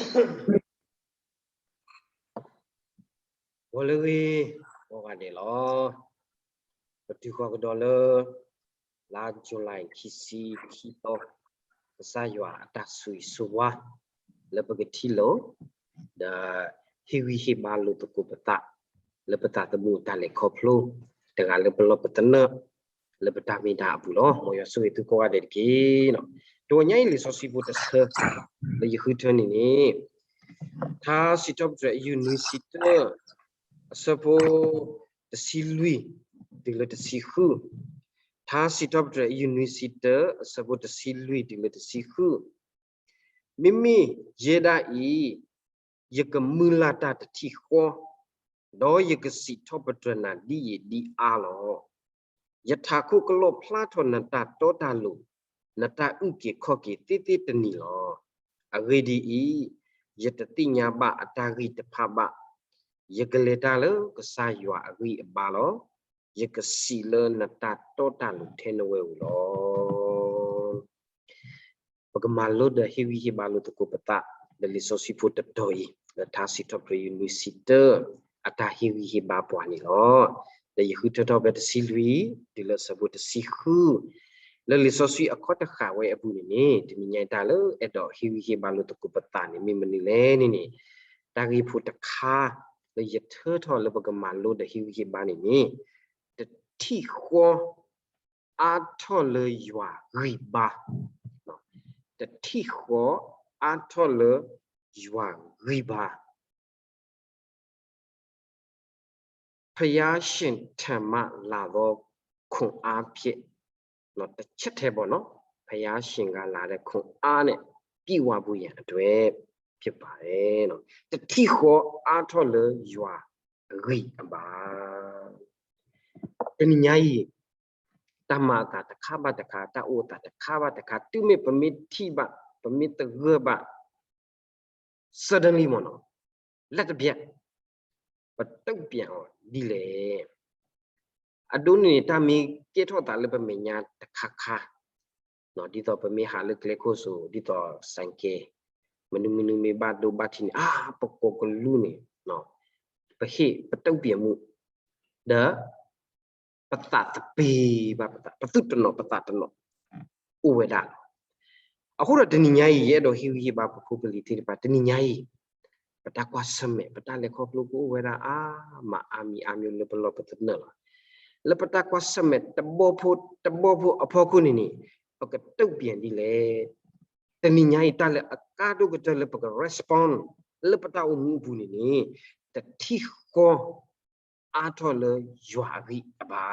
ဂီၤလၢအဂ့ၤ ကိးဂၤဒဲးလီၤ. ပတုၤဃီၤကဒီးလၢ လါ July ခံဆံခံသီ, ကစၢ်ယွၤအတၢ်ဆိၣ်ဂ့ၤဆိၣ်ဝါ လၢပကထံၣ်လိာ် ဒီးဟ့ၣ်ဂံၢ်ဟ့ၣ်ဘါလိာ်သကိးပသး လၢပသးသမူတၢ်လဲၤခီဖျိ တဂၤလၢပလီၢ်ပသနၢၣ် လၢပတၢ်မ့ၢ်တၢ်အပူၤလီၤ. မ်ယွၤဆိၣ်ဂ့ၤသုကိးဂၤဒဲးတက့ၢ်. တနံၤညါအံၤ လံာ်စီဆှံဖိတဆၢ လၢယဃုထၢန့ၣ်န့ၣ် ထါစံးထီၣ်ပတြၢၤ အယူၢ်နွံဆံတၢ အဆၢဖိ တဆံလွံၢ် တုၤလၢတဆံဃု, ထါစံးထီၣ်ပတြၢၤ အယူၢ်နွံဆံတၢ အဆၢဖိတဆံလွံၢ် တုၤလၢတဆံဃု, မ့မ့ၢ်ယဲဒၣ်အံၤ ယကမုၢ်လၢ်တၢ်တထံၣ်ဃီ, ဒီးယကစံးထီၣ်ပတြၢၤနၤဒ်အံၤဒ်အါလီၤ. ယထးခိၣ်ကလီၣ်ဖျါထီၣ်နတၢ်တီတၢ်လိၤ, နတၢ်အုၣ်က့ၤခီၣ်က့ၤသ့သ့တနံၤလီၤ. အဂ့ၢ်ဒ်အံၤ, ယတသ့ၣ်ညါဘၣ်အတၢ်ဂံၢ်တဖၣ်ဘၣ်. ယကလဲၤတၢ်လၢကစၢ်ယွၤအဂံၢ်အဘါလီၤ. ယကစံးလၢနတၢ်တီတၢ်လိၤထဲနဝဲဧိၤလီၤ. ပကမၤလိဒီးဟ့ၣ်ဂံၢ်ဟ့ၣ်ဘါလိာ်သကိးပသး လၢလံာ်စီဆှံဖိတတီၤအံၤ လၢထါစံးထီၣ်ပတြၢၤ ယူၢ်နွံဆံတၢ အတၢ်ဟ့ၣ်ဂံၢ်ဟ့ၣ်ဘါပှၤန့ၣ်လီၤ. ဒီးယဃုထၢထီၣ်ဖဲတဆံလွံၢ် တုၤလၢအဆၢဖိတဆံဃု, လၢလံာ်စီဆှံအခီၣ်တဃာ်ဝဲအပူၤန့ၣ်န့ၣ် တနံၤညါအံၤတၢ်လၢအဲၣ်ဒိးဟ့ၣ်ဂံၢ်ဟ့ၣ်ဘါလိာ်သကိးပသးန့ၣ် မ့ၢ်မနုၤလဲၣ်န့ၣ်န့ၣ် တၢ်ဂ့ၢ်ဖိတခါ လၢယထၢထီၣ်လၢပကမၤလိဒီးဟ့ၣ်ဂံၢ်ဟ့ၣ်ဘါန့ၣ်န့ၣ် တထံၣ်ဃီ အါထီၣ်လၢယွၤဂံၢ်ဘါ, တထံၣ်ဃီ အါထီၣ်လၢယွၤဂံၢ်ဘါ พระยาเสด็จมาลาโลก ခွန်အားဖြင့် တချက်တည်းပေါ့နော် ဘုရားရှင်ကလာတဲ့ခွန်အားနဲ့ ပြည့်ဝဖို့ရန်အတွက် ဖြစ်ပါတယ်နော်. တထံၣ်ဃီအါထီၣ်လၢယွၤအဂံၢ်အဘါ တနံၤညါအံၤ တၢ်မၤအသးတခါဘၣ်တခါ တၢ်အိၣ်အသးတခါဘၣ်တခါ တုၤမ့ၢ်ပမ့ၢ်ထံၣ်ဘၣ် ပမ့ၢ်သဂၢၢ်ဘၣ် suddenly မ့ၢ်နော် လၢတဘျီ ပတုံ့ပြန်အီၤဒ်လဲၣ်. အဒိန့ၣ်န့ၣ် တၢ်မ့ၢ်ကဲထီၣ်သးလၢပမဲာ်ညါတခါခါ ဒ်သိးပမ့ၢ်ဟးလၢကျဲခိၣ်စိၤ ဒ်သိးစဲးကဲး မနုၤမနုၤမ့ၢ်ဘၣ်ဒိဘၣ်ထံးန့ၣ် အါ ပကိးကလူးန့ၣ် ပဟ့ၣ်ပတုံ့ပြန်မှု ဒီး ပသးသပ့ၤဘၣ်ပသး ပသူၣ်တနီၤပသးတနီၤ အိၣ်ဝဲဒၣ်လီၤ. အဃိဒီးတနံၤညါအံၤ ယအဲၣ်ဒိးဟ့ၣ်ဂံၢ်ဟ့ၣ်ဘါပဖိပလံၤသ့ၣ်တဖၣ် တနံၤညါအံၤ ပတၢ်ကွၢ်ဆၢၣ်မဲာ် ပတၢ်လဲၤခီဖျိကအိၣ်ဝဲဒၣ်အါမး အါမံၤအါမျိၤလၢပလီၢ်ပသနၢၣ်လီၤ. လၢပတၢ်ကွၢ်ဆၢၣ်မဲာ်တဘီဖိတဘီဖိအဖီခိၣ်န့ၣ်န့ၣ် ပကတုံ့ပြန်ဒ်လဲၣ်. တနံၤညါအံၤ တၢ်လၢအကါဒိၣ်ကတၢၢ်လၢပက respond လၢပတၢ်အိၣ်မူအပူၤန့ၣ်န့ၣ် တထံၣ်ဃီ အါထီၣ်လၢယွၤအဂံၢ်အဘါ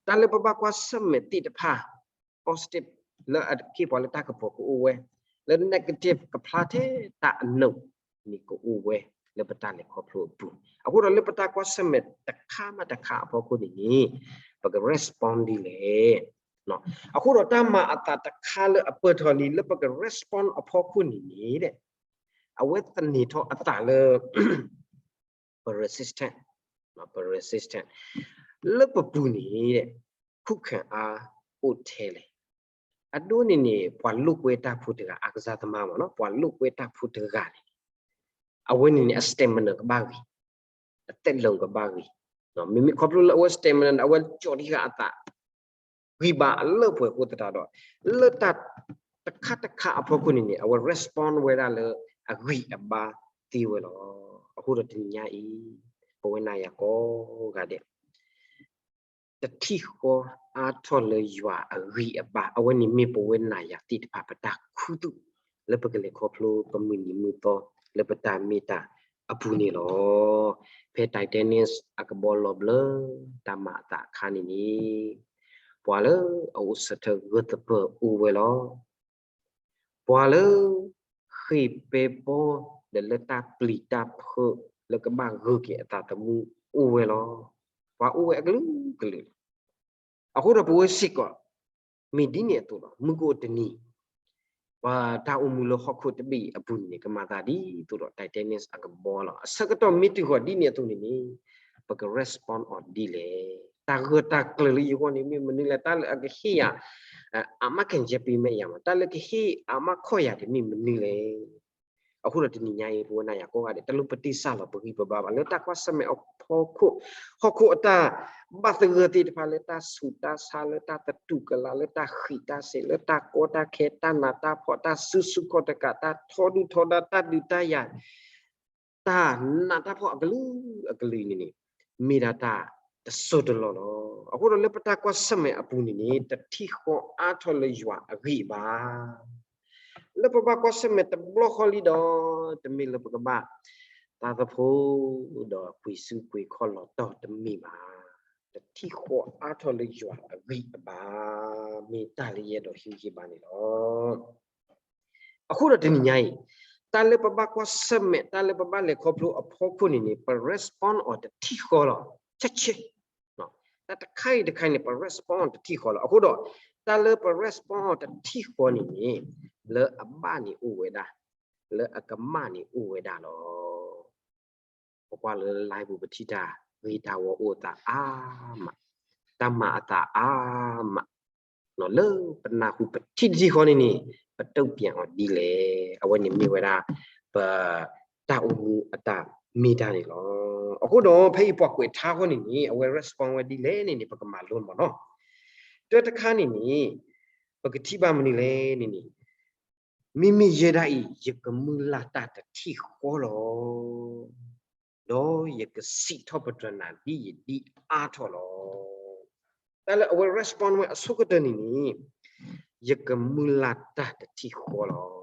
တၢ်လၢပဘၣ်ကွၢ်ဆၢၣ်မဲာ်သ့ၣ်တဖၣ် positive လၢအက့ၢ်ပှၤလၢတၢ်ကပီၤကအိၣ်ဝဲ လၢ negative ကဖျါထဲတၢ်အနိးန့ၣ်ကအိၣ်ဝဲ လၢပတၢ်လဲၤခီဖျိအပူၤ အဃိဒီးလၢပတၢ်ကွၢ်ဆၢၣ်မဲာ်တခါမးတခါအဖီခိၣ်န့ၣ်န့ၣ် ပက respond ဒ်လဲၣ်. အဃိဒီးတၢ်မၤအသးတခါလၢအပၢၢ်ထီၣ်လံလၢပက respond အဖီခိၣ်န့ၣ်န့ၣ် အဝဲသန့ၤထီၣ်အသးလၢ ပ resistance, ပ resistance လၢပပူၤန့ၣ် ခုခံအားအိၣ်ထဲလဲၣ်. အဒိန့ၣ်န့ၣ် ပှၤလိာ်ကွဲတၢ်ဖိတဂၤ အကစၢ်သမားမ့ၢ်နီၤ ပှၤလိာ်ကွဲတၢ်ဖိတဂၤန့ၣ် အဝဲန့ၣ်န့ၣ် အ stamina ကဘၣ်ဂ့ၤ, အသဲးလီၤကဘၣ်ဂ့ၤ, မ့မ့ၢ်ခီဖျိလၢအဝဲ stamina န့ၣ် အဝဲကၠီၤတံၢ်ဃာ်အသး ဂံၢ်ဘါအလၢပှဲၤအဃိသတးဒီး လၢတၢ်တခါတခါအဖီခိၣ်န့ၣ်န့ၣ် အဝဲ respond ဝဲဒၣ်လၢအဂံၢ်အဘါသ့ဝဲလီၤ. အဃိဒီးတနံၤညါအံၤ ပဝဲနၤယၤကိးဂၤဒဲး တထံၣ်ဃီအါထီၣ်လၢယွၤအဂံၢ်အဘါ အဝဲန့ၣ်မ့ၢ်ပဝဲနၤယၤသ့ၣ်တဖၣ်ပတၢ်ခူသူၣ် လၢပကလဲၤခီဖျိပမုၢ်နံၤမုၢ်သီလၢပတၢ်မ့ၢ်တၢ်အပူၤန့ၣ်လီၤ. ဖဲ Titanic အကဘီလီၤဘျၢ တၢ်မၤအသးအခါန့ၣ်န့ၣ် ပှၤလၢအအိၣ်ဆၢထၢၣ်ဂၢၢ်သပၢၤအိၣ်ဝဲလီၤ. ပှၤလၢ ဃ့ၢ်ပဲပီ ဒီးလၢတၢ်ပျံၤတၢ်ဖုး လၢကဘၣ်ဂုာ်က့ၤအသးသမူအိၣ်ဝဲလီၤ. ပှၤအိၣ်ဝဲအကလုာ်ကလုာ်လီၤ. အဃိဒီးပဝဲစ့ၢ်ကီး မ့ၢ်ဒ်န့ၣ်အသိးလီၤ. မုၢ်ကအိၣ်တနံၤ ပှၤတၢ်အိၣ်မူလၢဟီၣ်ခိၣ်တဘ့ၣ်အပူၤန့ၣ်န့ၣ် ကမၤသးဒ်သိးဒီး Titanic အကဘီလီၤ. အဆၢကတီၢ်မ့ၢ်တုၤဃီၤဒ်န့ၣ်အသိးန့ၣ်န့ၣ် ပက respond အီၤဒ်လဲၣ်. တၢ်ဂၢၢ်တၢ်ကျၢၤလၢယဂီၢ်န့ၣ်မ့ၢ်မနုၤလဲၣ်. တၢ်လၢအကဟ့ၣ်ယၤ အမးကၢ်ယဲပ့ၤမဲာ်ယၤမး တၢ်လၢကဟ့ၣ်အမးခီၣ်ယၤန့ၣ်မ့ၢ်မနုၤလဲၣ်. အဃိဒီးတနံၤညါအံၤ ပဝဲနၤယၤကိးဂၤဒဲး တလိၣ်ပတ့ၢ်စၢ်လီၤပဂံၢ်ပဘါဘၣ် လၢတၢ်ကွၢ်ဆၢၣ်မဲာ်အဖီခိၣ်, ဟီၣ်ခိၣ်အတၢ်ဘၣ်သဂၢၢ်သ့ၣ်တဖၣ် လၢတၢ်ဆူးတၢ်ဆါ လၢတၢ်သတူၢ်ကလာ် လၢတၢ်ဃံးတၢ်စ့း လၢတၢ်ကီတၢ်ခဲ တၢ်နးတၢ်ဖှီၣ် တၢ်စုဆူၣ်ခီၣ်တကး တၢ်ထီဒုၣ်ထီဒါ တၢ်ဒုးတၢ်ယၤ တၢ်နးတၢ်ဖှီၣ်အကလုာ်ကလုာ်န့ၣ်န့ၣ် မ့ၢ်ဒၣ်တၢ်တစိၢ်တလီၢ်လီၤ. အဃိဒီးလၢပတၢ်ကွၢ်ဆၢၣ်မဲာ်အပူၤန့ၣ်န့ၣ် တထံၣ်ဃီအါထီၣ်လၢယွၤအဂံၢ်အဘါ လၢပဘၣ်ကွၢ်ဆၢၣ်မဲာ်တဘျီဃီလံဒီး တမ့ၢ်လၢပကဘၣ်သးသဖှိ ဒီးကွံာ်စုကွံာ်ခီၣ်လီၤတီၢ်တမ့ၢ်ဘၣ်. တထံၣ်ဃီအါထီၣ်လၢယွၤအဂံၢ်အဘါ မ့ၢ်တၢ်လၢယအဲၣ်ဒိးဟ့ၣ်ဂံၢ်ဟ့ၣ်ဘါန့ၣ်လီၤ. အဃိဒီးတနံၤညါအံၤ တၢ်လၢပဘၣ်ကွၢ်ဆၢၣ်မဲာ် တၢ်လၢပဘၣ်လဲၤခီဖျိအဖီခိၣ်န့ၣ်န့ၣ် ပ respond အီၤတထံၣ်ဃီလီၤ. ဆဲးဆဲး တၢ်တခါအံၤတခါအံၤန့ၣ် ပ respond အီၤတထံၣ်ဃီလီၤ. အဃိဒီး တၢ်လၢပ respond အီၤတထံၣ်ဃီန့ၣ်န့ၣ် လၢအဘၣ်န့ၣ်အိၣ်ဝဲဒၣ်, လၢအကမၣ်န့ၣ်အိၣ်ဝဲဒၣ်လီၤ. ပကွၢ်လၢ live ပူၤ ပထံၣ်တၢ်ဂ့ၤတၢ်ဝီအိၣ်အသးအါမး, တၢ်မၤအသးအါမး, လၢပနၢ်ဟူပထံၣ်တထံၣ်ဃီန့ၣ်န့ၣ် ပတုံ့ပြန်အီၤဒ်လဲၣ်. အဝဲန့ၣ်မ့ၢ်ဝဲဒၣ် ပတၢ်အိၣ်မူအတၢ်မ့ၢ်တၢ်န့ၣ်လီၤ. အဃိဒီး ဖဲအံၤပှၤကွဲးထါဃီန့ၣ်န့ၣ် အဝဲ respond ဝဲဒ်လဲၣ်န့ၣ်န့ၣ် ပကမၤလိမ့ၢ်နီၤ. တၢ်တခါန့ၣ်န့ၣ် ပကထံၣ်ဘၣ်မနုၤလဲၣ်န့ၣ်န့ၣ် မ့မ့ၢ်ယဲဒၣ်အံၤ ယကမုၢ်လၢ်တၢ်တထံၣ်ဃီလီၤ. ဒီးယကစံးထီၣ်ပတြၢၤနၤဒ်ယဒ်အါထီၣ်လီၤ. တၢ်လၢအဝဲ respond ဝဲအဆိကတၢၢ်န့ၣ်န့ၣ် ယကမုၢ်လၢ်တၢ်တထံၣ်ဃီလီၤ.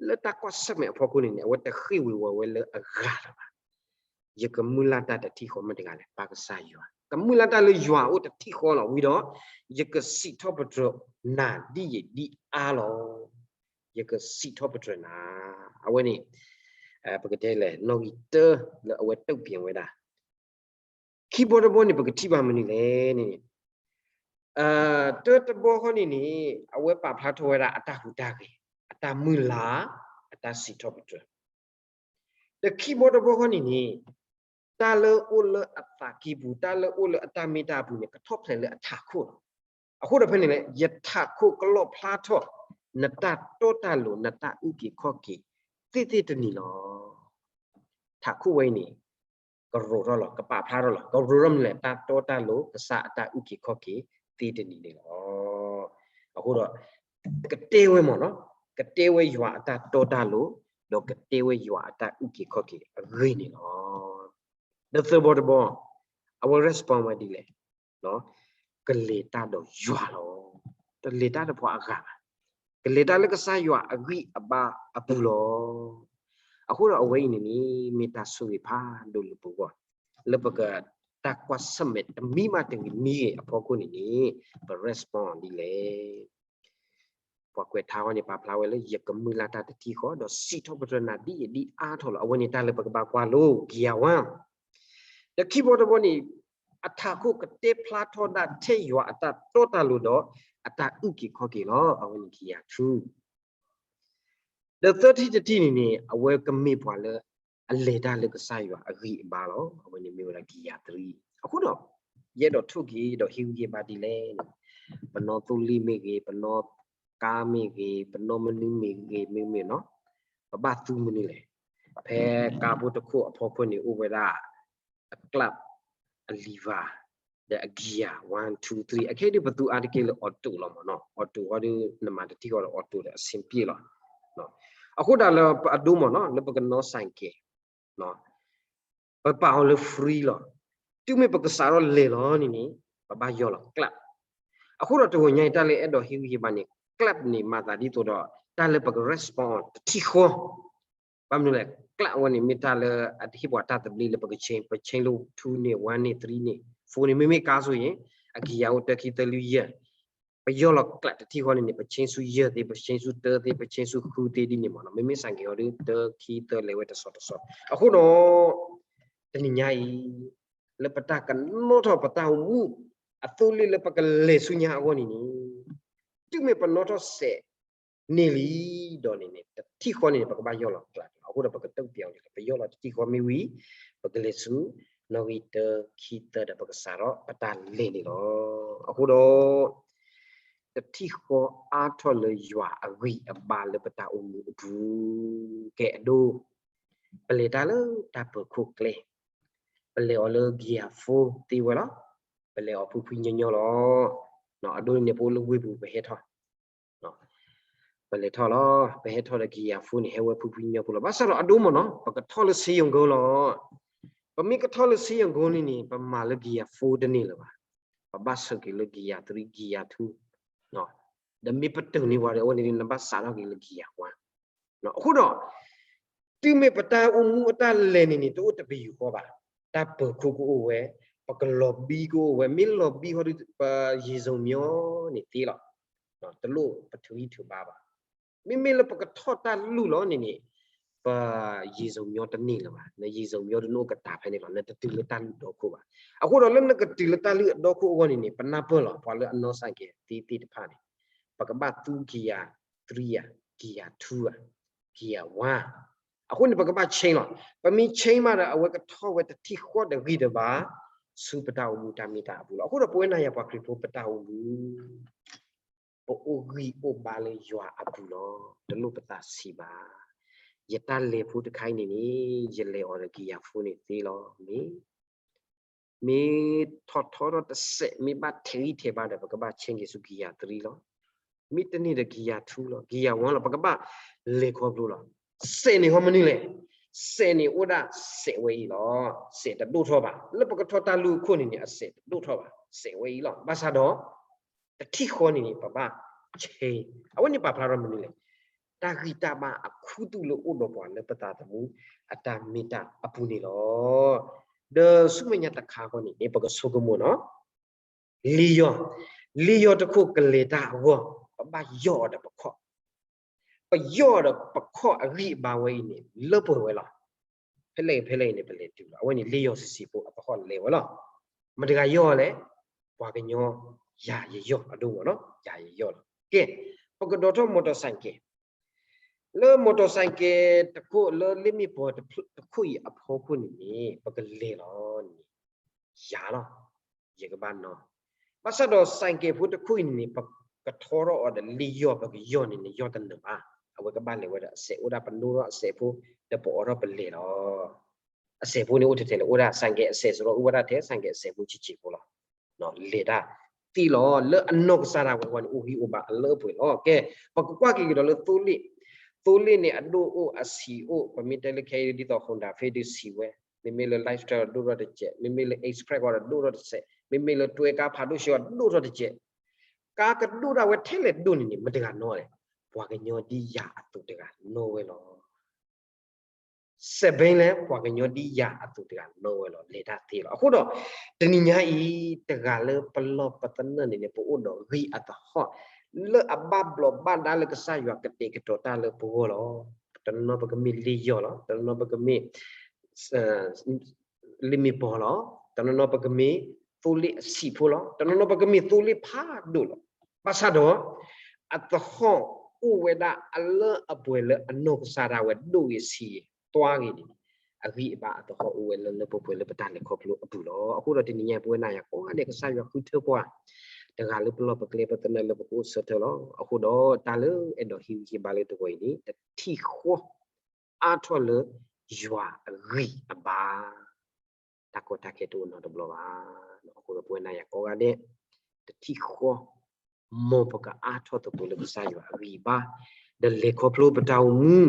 လၢတၢ်ကွၢ်ဆၢၣ်မဲာ်အဖီခိၣ်န့ၣ်န့ၣ် အဝဲတဃ့ၢ်ဝံၤဝီၤဝဲလၢအဂၤလၢၤဘၣ်. ယကမုၢ်လၢ်တၢ်တထံၣ်ဃီမ့ၢ်တဂၤလဲၣ်, ပၢ်ကစၢ်ယွၤ, ကမုၢ်လၢ်တၢ်လၢယွၤအအိၣ်တထံၣ်ဃီလီၤ. ဝံၤဒီး ယကစံးထီၣ်ပတြၢၤနၤဒ်ယဒ်အါလီၤ. ယကစံးထီၣ်ပတြၢၤနၤ, အဝဲန့ၣ် ပကတဲလဲၣ် နီၣ်ဂံၢ်တၢလၢအဝဲတုံ့ပြန်ဝဲဒၣ်. ခံဘီတဘီန့ၣ် ပကထံၣ်ဘၣ်မနုၤလဲၣ်န့ၣ် တၢတဘီဃီန့ၣ်န့ၣ် အဝဲပာ်ဖျါထီၣ်ဝဲဒၣ်အတၢ်ဟူးတၢ်ဂဲၤ, အတၢ်မုၢ်လၢ်, အတၢ်စံးထီၣ်ပတြၢၤ. ဒီးခံဘီတဘီဃီန့ၣ်န့ၣ် တၢ်လၢအိၣ်လၢအသးကံၢ်ပူၤ, တၢ်လၢအိၣ်လၢအတၢ်မ့ၢ်တၢ်အပူၤန့ၣ် ကထီၣ်ဖျဲးလၢအထးခိၣ်လီၤ. အဃိဒီးဖဲန့ၣ်လဲၣ် ယထးခိၣ်ကလီၣ်ဖျါထီၣ် နတၢ်တီတၢ်လိၤ နတၢ်အုၣ်က့ၤခီၣ်က့ၤ သ့ၣ်သ့ၣ်တနံၤလီၤ. ထးခိၣ်ဝဲအံၤန့ၣ် ကရိးထီၣ်လီၤ, ကပာ်ဖျါထီၣ်လီၤ, ကရိးထီၣ်မနုၤလဲၣ်, တၢ်တီတၢ်လိၤ ကစၢ်အတၢ်အုၣ်က့ၤခီၣ်က့ၤသ့တနံၤန့ၣ်လီၤ. အဃိဒီး ကတဲဝဲမ့ၢ်နီၤ, ကတဲဝဲယွၤအတၢ်တီတၢ်လိၤ, ဒီးကတဲဝဲယွၤအတၢ်အုၣ်က့ၤခီၣ်က့ၤအဂ့ၢ်န့ၣ်လီၤ. ဒီးသၢဘီတဘီ အဝဲ respond ဝဲဒ်လဲၣ်, ကလဲၤတၢ်ဒီးယွၤလီၤ. တလဲၤတၢ်တဖီအဂၤဘၣ်, ကလဲၤတၢ်လၢကစၢ်ယွၤအဂံၢ်အဘါအပူၤလီၤ. အဃိဒီးအဝဲအံၤန့ၣ်န့ၣ် မ့ၢ်တၢ်ဆိၣ်ဂ့ၤဖးဒိၣ်လၢပဂီၢ်, လၢပကတၢ်ကွၢ်ဆၢၣ်မဲာ်တမံၤမးတမံၤဂ့ၤအဖီခိၣ်န့ၣ်န့ၣ် ပ respond ဒ်လဲၣ်. ပှၤကွဲးထါဃီန့ၣ် ပာ်ဖျါဝဲလၢ ယကမုၢ်လၢ်တၢ်တထံၣ်ဃီ ဒီးစံးထီၣ်ပတြၢၤနၤဒ်ယဒ်အါထီၣ်လီၤ. အဝဲန့ၣ်တၢ်လၢပကဘၣ်ကွၢ်လိ ကံယၤဝါ ဒီးခံဘီတဘီန့ၣ် အထးခိၣ်ကတဲဖျါထီၣ်ဒၣ်ထဲယွၤအတၢ်တီတၢ်လိၤဒီး အတၢ်အုၣ်က့ၤခီၣ်က့ၤလီၤ. အဝဲန့ၣ် ကံယၤထူ ဒီးသၢထံၣ်တထံၣ်န့ၣ်န့ၣ် အဝဲကမ့ၢ်ပှၤလၢ အလဲၤတၢ်လၢကစၢ်ယွၤအဂံၢ်အဘါလီၤ. အဝဲန့ၣ်မ့ၢ်ဝဲဒၣ် ကံယၤသရံ. အဃိဒီး ယအဲၣ်ဒိးထိၣ်က့ၤ ဒီးဟ့ၣ်ဂံၢ်ဟ့ၣ်ဘါဒ်လဲၣ်န့ၣ် ပနီၣ်သိလ့ၣ်မ့ၢ်ဂ့ၤ, ပနီၣ်ကါမ့ၢ်ဂ့ၤ, ပနီၣ်မနုၤမ့ၢ်ဂ့ၤ မ့ၢ်မ့ၢ်နီၤ, ပဘၣ်သူမနုၤလဲၣ်. ဖဲကါဖိတခိၣ်အဖီခိၣ်န့ၣ် အိၣ်ဝဲဒၣ် အကျပ်, အ lever, ဒီးအ gear, one, two, three. အခဲအံၤဒ်ပသူအါတက့ၢ်လၢ auto လီၤမ့ၢ်နီၤ. auto ဃီဒီး နမၤတထံၣ်ဃီဒီး auto ဒီးအဆင်ပြေလီၤ. အဃိဒၣ်လၢပအဒိမ့ၢ်နီၤ လၢပကနီၣ် ဆိုင်ကယ် ပပာ်အီၤလၢ free လီၤ. တုၤမ့ၢ်ပကစးထီၣ်လဲၤလီၤန့ၣ်န့ၣ် ပဘၣ်ယီၢ်လီၤ clutch. အဃိဒီးတဂီၤညါအံၤ တၢ်လၢအဲၣ်ဒိးဟ့ၣ်ဂံၢ်ဟ့ၣ်ဘါန့ၣ် clutch န့ၣ် မၤသးဒ်သိးဒီး တၢ်လၢပက respond တထံၣ်ဃီ ဘၣ်မနုၤလဲၣ်, clutch အဝဲန့ၣ် မ့ၢ်တၢ်လၢအတဟ့ၣ်ပှၤတၢ်သဘျ့လၢပက change, ပ change လၢ two န့ၣ် one န့ၣ် three န့ၣ် four န့ၣ်, မ့မ့ၢ်ကါစိၤအံၤ အ gear အိၣ်တၢ ခံ သၢ လွံၢ် ယဲၢ်, ပယီၢ်လီၤ clutch တထံၣ်ဃီန့ၣ်န့ၣ် ပ change ဆူယဲၢ်သ့, ပ change ဆူတၢသ့, ပ change ဆူဃုသ့ဒ်န့ၣ်မ့ၢ်နီၤ. မ့မ့ၢ်ဆိုင်ကယ်အီၤဒီး တၢ ခံ သၢ လဲၤဝဲတစီၤတစီၤ. အဃိဒီး တနံၤညါအံၤ လၢပတၢ်ကနီၣ်ထီၣ်ပတၢ်အိၣ်မူ အသိလ့ၣ်လၢပကလဲၤဆူညါအဂီၢ်န့ၣ်န့ၣ် တုၤမ့ၢ်ပနီၣ်ထီၣ်စဲးန့ၣ်လံဒီးန့ၣ်န့ၣ် တထံၣ်ဃီန့ၣ်န့ၣ် ပကဘၣ်ယီၢ်လီၤ clutch လီၤ. အဃိဒီးပကတုံၢ်ပျဲအီၤန့ၣ် ပယီၢ်လီၤတထံၣ်ဃီမ့ၢ်ဝံၤ ပကလဲၤဆူ နီၣ်ဂံၢ်တၢ ခံ သၢ ဒီးပကစးထီၣ်ပတၢ်လဲၤန့ၣ်လီၤ. အဃိဒီး တထံၣ်ဃီအါထီၣ်လၢယွၤအဂံၢ်အဘါလၢပတၢ်အိၣ်မူအပူၤ ကဲအဒိ, ပလဲၤတၢ်လၢတၢ်ပၢၤခိၣ်ကျဲ, ပလဲၤအီၤလၢ gear four သ့ဝဲလီၤ. ပလဲၤအီၤဖှံဖှံညီညီလီၤ. အဒိန့ၣ် ပအိၣ်လၢဝ့ၢ်ပူၤ ပဟဲထီၣ် ပလဲၤထီၣ်လီၤ. ပဟဲထီၣ်ဒီး gear four န့ၣ် ဟဲဝဲဖှံဖှံညီညီဖိလီၤ. ဘၣ်ဆၣ်ဒီးအဒိမ့ၢ်နီၤ ပကထီၣ်လၢစ့ယိၤကီၢ်လီၤ. ပမ့ၢ်ကထီၣ်လၢစ့ယိၤကီၢ်န့ၣ်န့ၣ် ပမၤလၢ gear four တန့ၢ်လၢၤဘၣ်. ပဘၣ်ဆှၢက့ၤလၢ gear three, gear two ဒီးမ့ၢ်ပတုာ်န့ၢ်ပှၤဒီး အဝဲန့ၣ်နဘၣ်စးထီၣ်က့ၤလၢ gear one. အဃိဒီး တုၤမ့ၢ်ပတၢ်အိၣ်မူအတၢ်လဲၤန့ၣ်န့ၣ် တအိၣ်တပယူာ်ဃီဘၣ်. တၢ်ပၢၤခိၣ်ကအိၣ်ဝဲ, ပကလီၤဘံကအိၣ်ဝဲ, မ့ၢ်လီၤဘံဃီဒီး ပရေစုံမျီန့ၣ်သ့လီၤ. တလိၣ်ပထုးဂံၢ်ထုးဘါဘၣ်. မ့မ့ၢ်လၢပကထီၣ်တၢ်လုၢ်လီၤန့ၣ်န့ၣ် ပရေစုံမျီတန့ၢ်လၢၤဘၣ်. နရေစုံမျီဒုးနအိၣ်ကတၢၢ်ဖဲန့ၣ်လီၤ. နတတုၤလၢတၢ်လုၢ်ဒီခိၣ်ဘၣ်. အဃိဒီးလၢနကတုၤလၢတၢ်လုၢ်အဒီခိၣ်အဂီၢ်န့ၣ်န့ၣ် ပနၢ်ပၢၢ်လီၤ ပှၤလၢအနီၣ်စၣ်ကဲသ့သ့ၣ်တဖၣ်န့ၣ် ပကဘၣ်သူ gear three ဧါ, gear two ဧါ, gear one. အဃိန့ၣ် ပကဘၣ် change လီၤ. ပမ့ၢ် change မးဒီး အဝဲကထီၣ်ဝဲတထံၣ်ဃီတဂံၢ်တဘါ ဆူပတၢ်အိၣ်မူတၢ်မ့ၢ်တၢ်အပူၤလီၤ. အဃိဒီးပဝဲနၤယၤပှၤခရံာ်ဖိပတၢ်အိၣ်မူ ပအိၣ်ဂံၢ်အိၣ်ဘါလၢယွၤအပူၤလီၤ. တလိၣ်ပသးဆံးဘၣ်. ယတၢ်လဲၤဖိတခါအံၤန့ၣ်န့ၣ် ယလဲၤအီၤဒီး gear four န့ၣ်သ့လီၤ. မ့ၢ် မ့ၢ်ထီၣ်ထီထီၣ်တစဲး မ့ၢ်ဘၣ်ထဲးဂံၢ်ထဲးဘါဒီး ပကဘၣ် change က့ၤဆူ gear three လီၤ. မ့ၢ်တန့ၢ်ဒီး gear two လီၤ, gear one လီၤ. ပကဘၣ်လဲၤခီဖျိလီၤ. စဲးန့ၣ်ဟီမနုၤလဲၣ်. စဲးန့ၣ်အိၣ်ဒၣ်စဲးဝဲအံၤလီၤ. စဲးတဒိၣ်ထီၣ်ဘၣ်. လၢပကထီၣ်တၢ်လုၢ်အခိၣ်န့ၣ်န့ၣ် အစဲးတဒိၣ်ထီၣ်ဘၣ်. စဲးဝဲအံၤလီၤ. ဘၣ်ဆၣ်ဒီး တထံၣ်ဃီန့ၣ်န့ၣ် ပဘၣ် change. အဝဲန့ၣ်ပာ်ဖျါထီၣ်မနုၤလဲၣ်. တၢ်ဂံၢ်တၢ်ဘါအခူသူၣ်လၢအိၣ်ဒီးပှၤလၢပသးသမူအတၢ်မ့ၢ်တၢ်အပူၤန့ၣ်လီၤ. ဒီးဆူမဲာ်ညါတခါဃီန့ၣ်န့ၣ် ပကဆိကမိၣ်နီၤ လ့ယီၤ, လ့ယီၤတခိၣ်ကလဲၤတၢ်အဂီၢ် ပဘၣ်ယီၢ်အီၤဒီးပခီၣ်, ပယီၢ်ဒီးပခီၣ်အဂံၢ်အဘါဝဲအံၤန့ၣ် လၢပှဲၤဝဲလီၤ. ဖဲလဲၣ်ဖဲလဲၣ်အံၤန့ၣ် ပလဲၤတုၤလီၤ. အဝဲန့ၣ်လ့ယီၤဆံးဆံးဖိအသဟီၣ်လဲၤဝဲလီၤ. မတၤတဂၤယီၢ်လဲၣ်, ပှၤကညီယၤယယီၢ်အဒိမ့ၢ်နီၤ, ယၤယယီၢ်လီၤ. ကဲ, ပကဒိးထီၣ် motorcycle လၢ motorcycle တခိၣ်လၢလ့ၣ်မ့ၣ်ပီၤတခိၣ်အံၤအဖီခိၣ်န့ၣ်န့ၣ် ပကလဲၤလီၤန့ၣ် ယၤလီၤ, ယကဘၣ်နီၤ. ဘၣ်ဆၣ်ဒီး ဆိုင်ကယ် ဖိတခိၣ်အံၤန့ၣ်န့ၣ် ပကထီထီၣ်အီၤဒီးလ့ယီၤ ပကယီၢ်န့ၣ်န့ၣ် ယီၢ်တနၢၤဘၣ်. အဝဲကဘၣ်လဲၤဝဲဒီးအစဲးအိၣ်ဒၣ် ပနိထီၣ်အစဲးဖိ ဒီးပအိးထီၣ်ပလဲၤလီၤ. အစဲးဖိန့ၣ်အိၣ်ထဲထဲလၢအိၣ်ဒၣ် ဆိုင်ကယ် အစဲးစရီအိၣ်ဝဲဒၣ်ထဲ ဆိုင်ကယ် အစဲးဖိဆံးဆံးဖိလီၤ. လဲၤတၢ်သ့လီၤ. လၢအနီၢ်ကစၢ်ဒၣ်ဝဲအဂီၢ်န့ၣ် အိၣ်ဂံၢ်အိၣ်ဘါအလၢအပှဲၤလီၤ. ကဲ, ပကကွၢ်က့ၤကဒီးလၢသိလ့ၣ်, သိလ့ၣ်န့ၣ် အဒိၣ်အိၣ်အဆံးအိၣ်, ပမ့ၢ်တဲလၢခဲအံၤဒ်သိး Honda Fit ဒုးဆံးဝဲ, မ့မ့ၢ်လၢ Lifestyle ဒိၣ်ထီၣ်တစဲး, မ့မ့ၢ်လၢ X-Trail ဂီၤဒီးဒိၣ်ထီၣ်တစဲး, မ့မ့ၢ်လၢတွဲကါဖးဒိၣ်ဆှၢဂီၤဒိၣ်ထီၣ်တစဲး, ကါကဒိၣ်ဒၣ်ဝဲထဲလဲၣ်ဒိၣ်န့ၣ်န့ၣ် မတၤတဂၤနီၣ်လဲၣ်. ပှၤကညီဒ်ယၤအသိးတဂၤနီၣ်ဝဲလီၤ. စဲးဘ့ၣ်လဲၣ် ပှၤကညီဒ်ယၤအသိးတဂၤနီၣ်ဝဲလီၤ. လဲၤတၢ်သ့လီၤ. အဃိဒီး တနံၤညါအံၤ တဂၤလၢပလီၢ်ပသနၢၣ်န့ၣ်န့ၣ် ပအိၣ်ဒီးဂံၢ်အသဟီၣ် လၢအဘၣ်ဘျီးဘၣ်ဒါလၢကစၢ်ယွၤကတဲာ်ကတီၤတၢ်လၢပဂီၢ်လီၤ. တနီၤနီၤပကမ့ၢ်လ့ယီၤလီၤ. တနီၤနီၤပကမ့ၢ် လ့မ့ၢ်ပီၤလီၤ. တနီၤနီၤပကမ့ၢ်သိလ့ၣ်အဆံးဖိလီၤ. တနီၤနီၤပကမ့ၢ်သိလ့ၣ်ဖးဒိၣ်လီၤ. ဘၣ်ဆၣ်ဒီး အသဟီၣ်အိၣ်ဝဲဒၣ်အလၢအပှဲၤလၢအနီၢ်ကစၢ်ဒၣ်ဝဲဒိၣ်ဂ့ၤဆံးဂ့ၤ သွါဂ့ၤန့ၣ် အဂံၢ်အဘါအသဟီၣ်အိၣ်ဝဲလၢလၢပှဲၤပှဲၤလၢပတၢ်လဲၤခီဖျိအပူၤလီၤ. အဃိဒီးတနံၤညါပဝဲနၤယၤကိးဂၤဒဲး ကစၢ်ယွၤဃုထၢပှၤ တဂၤလၢပလီၢ်ပကျဲပသနၢၣ်လၢပကအိၣ်ဆၢထၢၣ်လီၤ. အဃိဒီးတၢ်လၢအဲၣ်ဒိးဟ့ၣ်ဂံၢ်ဟ့ၣ်ဘါလၢတဂီၤအံၤန့ၣ် တထံၣ်ဃီ အါထီၣ်လၢယွၤအဂံၢ်အဘါ တၢ်ကီတၢ်ခဲတအိၣ်နီတဘျီဘၣ်. အဃိဒီးပဝဲနၤယၤကိးဂၤဒဲး တထံၣ်ဃီ မ်ပကအါထီၣ်သကိးလၢကစၢ်ယွၤအဂံၢ်အဘါ ဒီးလဲၤခီဖျိပတၢ်အိၣ်မူ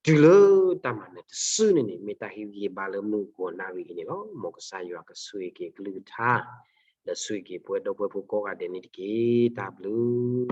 တုၤလၢတၢ်မၤနၢၤတစုန့ၣ်န့ၣ် မ့ၢ်တၢ်ဟ့ၣ်ဂံၢ်ဟ့ၣ်ဘါလၢမုၢ်ဂီၤနၣ်ရံၣ်အံၤန့ၣ်လီၤ. မ်ကစၢ်ယွၤကဆိၣ်ဂ့ၤက့ၤအကလုၢ်ကထါ ဒီးဆိၣ်ဂ့ၤက့ၤပဝဲဒီပုၢ်ဝဲၢ်ဖိကိးဂၤဒဲးန့ၣ်တက့ၢ်. တၢ်ဘျုး